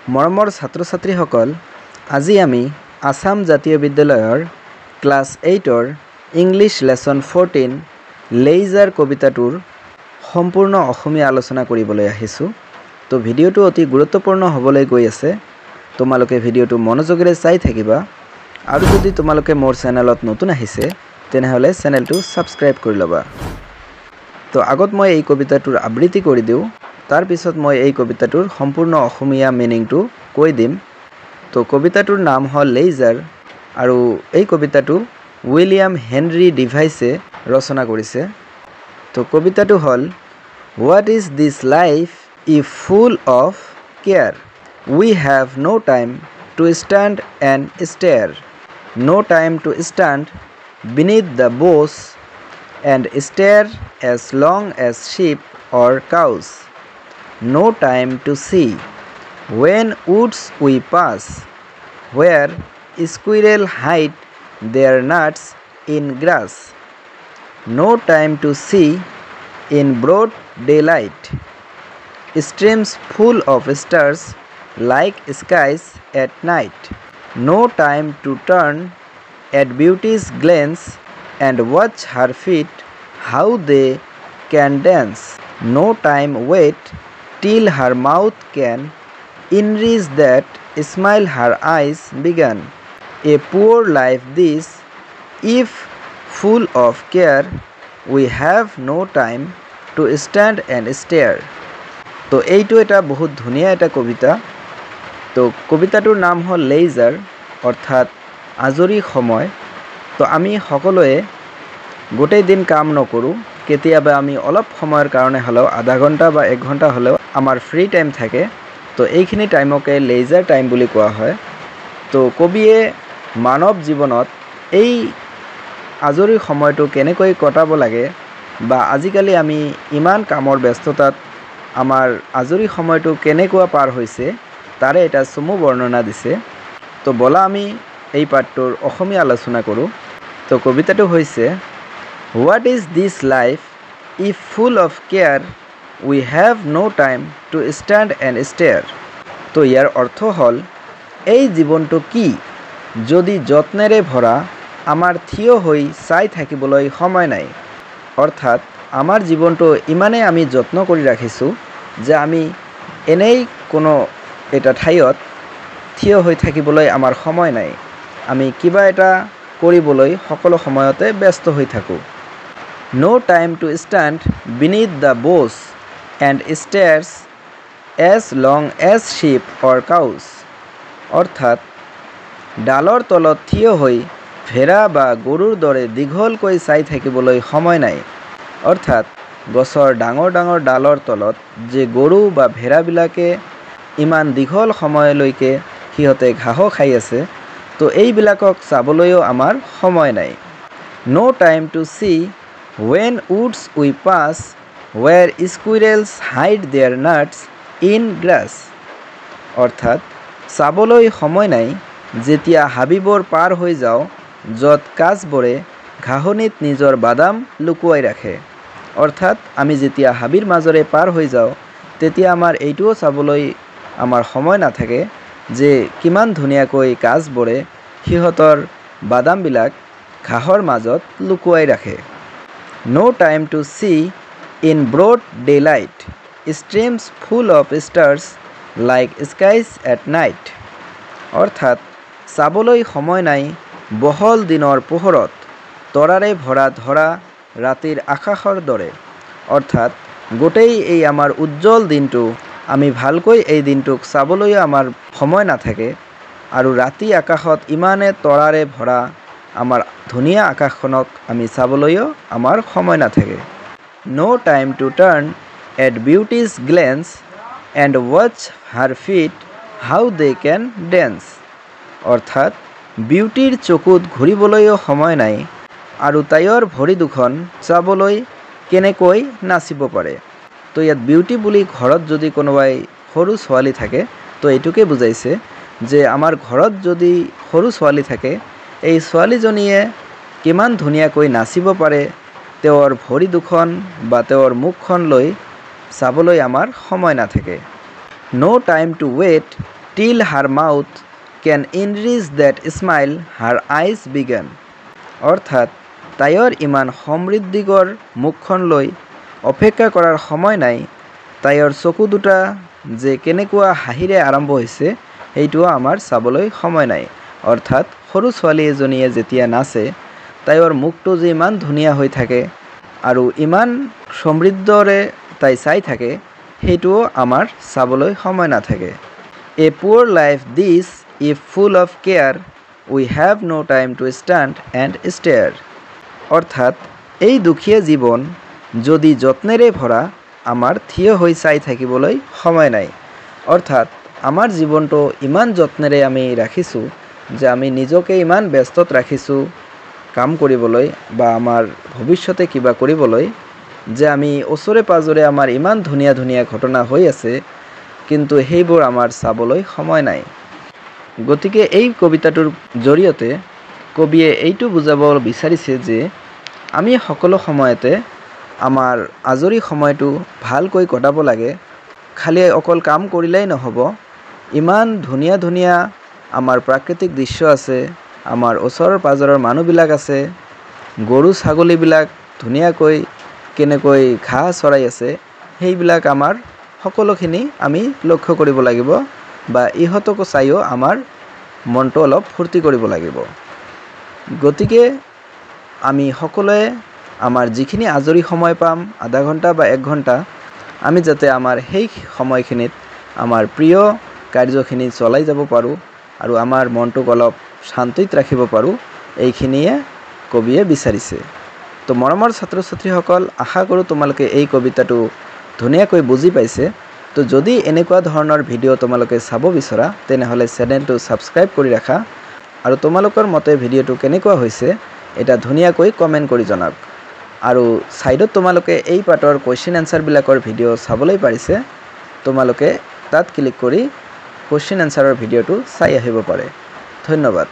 মৰমৰ ছাত্ৰ ছাত্ৰীসকল, আজি আমি আছাম জাতীয় বিদ্যালয়ৰ ক্লাছ এইটৰ ইংলিছ লেচন 14 লেইজাৰ কবিতাটোৰ সম্পূৰ্ণ অসমীয়া আলোচনা কৰিবলৈ আহিছোঁ। তো ভিডিঅ'টো অতি গুৰুত্বপূৰ্ণ হ'বলৈ গৈ আছে, তোমালোকে ভিডিঅ'টো মনোযোগেৰে চাই থাকিবা। আৰু যদি তোমালোকে মোৰ চেনেলত নতুন আহিছে, তেনেহ'লে চেনেলটো ছাবস্ক্ৰাইব কৰি ল'বা। তো আগত মই এই কবিতাটোৰ আবৃত্তি কৰি দিওঁ, তাৰপিছত মই এই কবিতাটোৰ সম্পূৰ্ণ অসমীয়া মিনিংটো কৈ দিম। তো কবিতাটোৰ নাম হ'ল লেইজাৰ আৰু এই কবিতাটো উইলিয়াম হেনৰী ডিভাইছে ৰচনা কৰিছে। তো কবিতাটো হ'ল, what is this life if full of care, we have no time to stand and stare, no time to stand beneath the boughs and stare as long as sheep or cows, no time to see when woods we pass, where squirrel hide their nuts in grass, no time to see in broad daylight streams full of stars like skies at night, no time to turn at beauty's glance and watch her feet how they can dance, no time wait till her mouth can enrich that smile her eyes began. A poor life this, if full of care, we have no time to stand and stare. তো এইটো এটা বহুত ধুনীয়া এটা কবিতা। তো কবিতাটোৰ নাম হ'ল লেইজাৰ, অৰ্থাৎ আজৰি সময়। তো আমি সকলোৱে গোটেই দিন কাম নকৰোঁ, কেতিয়াবা আমি অলপ সময়ৰ কাৰণে হ'লেও, আধা ঘণ্টা বা এক ঘণ্টা হ'লেও আমাৰ ফ্ৰী টাইম থাকে। তো এইখিনি টাইমকে লেইজাৰ টাইম বুলি কোৱা হয়। তো কবিয়ে মানৱ জীৱনত এই আজৰি সময়টো কেনেকৈ কটাব লাগে বা আজিকালি আমি ইমান কামৰ ব্যস্ততাত আমাৰ আজৰি সময়টো কেনেকুৱা পাৰ হৈছে, তাৰে এটা চমু বৰ্ণনা দিছে। তো ব'লা আমি এই পাঠটোৰ অসমীয়া আলোচনা কৰোঁ। তো কবিতাটো হৈছে, what is this life if full of care, we have no time to stand and stare. তো ইয়াৰ অৰ্থ হ'ল, এই জীৱনটো কি যদি যত্নেৰে ভৰা, আমাৰ থিয় হৈ চাই থাকিবলৈ সময় নাই। অৰ্থাৎ আমাৰ জীৱনটো ইমানেই আমি যত্ন কৰি ৰাখিছোঁ যে আমি এনেই কোনো এটা ঠাইত থিয় হৈ থাকিবলৈ আমাৰ সময় নাই। আমি কিবা এটা কৰিবলৈ সকলো সময়তে ব্যস্ত হৈ থাকোঁ। No time to stand beneath the boughs and stares as long as sheep or cows. অৰ্থাৎ ডালৰ তলত থিয় হৈ ভেড়া বা গৰুৰ দৰে দীঘলকৈ চাই থাকিবলৈ সময় নাই। অৰ্থাৎ গছৰ ডাঙৰ ডাঙৰ ডালৰ তলত যে গৰু বা ভেড়াবিলাকে ইমান দীঘল সময়লৈকে সিহঁতে ঘাঁহ খাই আছে, তো এইবিলাকক চাবলৈও আমাৰ সময় নাই। No time to see when woods we pass, where squirrels hide their nuts in grass. অৰ্থাৎ চাবলৈ সময় নাই যেতিয়া হাবিবোৰ পাৰ হৈ যাওঁ, য'ত কাছবোৰে ঘাঁহনিত নিজৰ বাদাম লুকুৱাই ৰাখে। অৰ্থাৎ আমি যেতিয়া হাবিৰ মাজৰে পাৰ হৈ যাওঁ, তেতিয়া আমাৰ এইটোও চাবলৈ আমাৰ সময় নাথাকে যে কিমান ধুনীয়াকৈ কাছবোৰে সিহঁতৰ বাদামবিলাক ঘাঁহৰ মাজত লুকুৱাই ৰাখে। No time to see in broad daylight streams full of stars like skies at night. অৰ্থাৎ চাবলৈ সময় নাই বহল দিনৰ পোহৰত তৰাৰে ভৰা ধৰা ৰাতিৰ আকাশৰ দৰে। অৰ্থাৎ গোটেই এই আমাৰ উজ্জ্বল দিনটো আমি ভালকৈ এই দিনটোক চাবলৈও আমাৰ সময় নাথাকে, আৰু ৰাতি আকাশত ইমানে তৰাৰে ভৰা আমাৰ ধুনীয়া আকাশখনক আমি চাবলৈও আমাৰ সময় নাথাকে। No time to turn at beauty's glance and watch her feet how they can dance. অৰ্থাৎ বিউটিৰ চকুত ঘূৰিবলৈও সময় নাই আৰু তাইৰ ভৰি দুখন চাবলৈ কেনেকৈ নাচিব পাৰে। তো ইয়াত বিউটি বুলি ঘৰত যদি কোনোবাই সৰু ছোৱালী থাকে, তো এইটোকে বুজাইছে যে আমাৰ ঘৰত যদি সৰু ছোৱালী থাকে, এই ছোৱালীজনীয়ে কিমান ধুনীয়াকৈ নাচিব পাৰে, তেওঁৰ ভৰি দুখন বা তেওঁৰ মুখখন লৈ চাবলৈ আমাৰ সময় নাথাকে। No time to wait Till her mouth can enrich that smile her eyes began. অৰ্থাৎ তাইৰ ইমান সমৃদ্ধিকৰ মুখখন লৈ অপেক্ষা কৰাৰ সময় নাই, তাইৰ চকু দুটা যে কেনেকুৱা হাঁহিৰে আৰম্ভ হৈছে সেইটোও আমাৰ চাবলৈ সময় নাই। অৰ্থাৎ সৰু ছোৱালী এজনীয়ে যেতিয়া নাচে তাইৰ মুখটো যে ইমান ধুনীয়া হৈ থাকে আৰু ইমান সমৃদ্ধৰে তাই চাই থাকে, সেইটোও আমাৰ চাবলৈ সময় নাথাকে। A poor life this if full of care, we have no time to stand and stare. অৰ্থাৎ এই দুখীয়া জীৱন যদি যত্নেৰে ভৰা, আমাৰ থিয় হৈ চাই থাকিবলৈ সময় নাই। অৰ্থাৎ আমাৰ জীৱনটো ইমান যত্নেৰে আমি ৰাখিছোঁ যে আমি নিজকে ইমান ব্যস্তত ৰাখিছোঁ কাম কৰিবলৈ বা আমাৰ ভৱিষ্যতে কিবা কৰিবলৈ, যে আমি ওচৰে পাঁজৰে আমাৰ ইমান ধুনীয়া ধুনীয়া ঘটনা হৈ আছে, কিন্তু সেইবোৰ আমাৰ চাবলৈ সময় নাই। গতিকে এই কবিতাটোৰ জৰিয়তে কবিয়ে এইটো বুজাব বিচাৰিছে যে আমি সকলো সময়তে আমাৰ আজৰি সময়টো ভালকৈ কটাব লাগে। খালি অকল কাম কৰিলেই নহ'ব, ইমান ধুনীয়া ধুনীয়া আমাৰ প্ৰাকৃতিক দৃশ্য আছে, আমাৰ ওচৰৰ পাঁজৰৰ মানুহবিলাক আছে, গৰু ছাগলীবিলাক ধুনীয়াকৈ কেনেকৈ ঘাঁহ চৰাই আছে, সেইবিলাক আমাৰ সকলোখিনি আমি লক্ষ্য কৰিব লাগিব বা ইহঁতকো চাইও আমাৰ মনটো অলপ ফূৰ্তি কৰিব লাগিব। গতিকে আমি সকলোৱে আমাৰ যিখিনি আজৰি সময় পাম, আধা ঘণ্টা বা এক ঘণ্টা, আমি যাতে আমাৰ সেই সময়খিনিত আমাৰ প্ৰিয় কাৰ্যখিনি চলাই যাব পাৰোঁ আৰু আমাৰ মনটোক অলপ শান্তিত ৰাখিব পাৰোঁ, এইখিনিয়ে কবিয়ে বিচাৰিছে। তো মৰমৰ ছাত্ৰ ছাত্ৰীসকল, আশা কৰোঁ তোমালোকে এই কবিতাটো ধুনীয়াকৈ বুজি পাইছে। তো যদি এনেকুৱা ধৰণৰ ভিডিঅ' তোমালোকে চাব বিচৰা, তেনেহ'লে চেনেলটো ছাবস্ক্ৰাইব কৰি ৰাখা আৰু তোমালোকৰ মতে ভিডিঅ'টো কেনেকুৱা হৈছে এটা ধুনীয়াকৈ কমেণ্ট কৰি জনাওক। আৰু ছাইডত তোমালোকে এই পাঠৰ কুৱেশ্যন এনচাৰবিলাকৰ ভিডিঅ' চাবলৈ পাৰিছে, তোমালোকে তাত ক্লিক কৰি কুৱেশ্যন এনচাৰৰ ভিডিঅ'টো চাই আহিব পাৰে। ধন্যবাদ।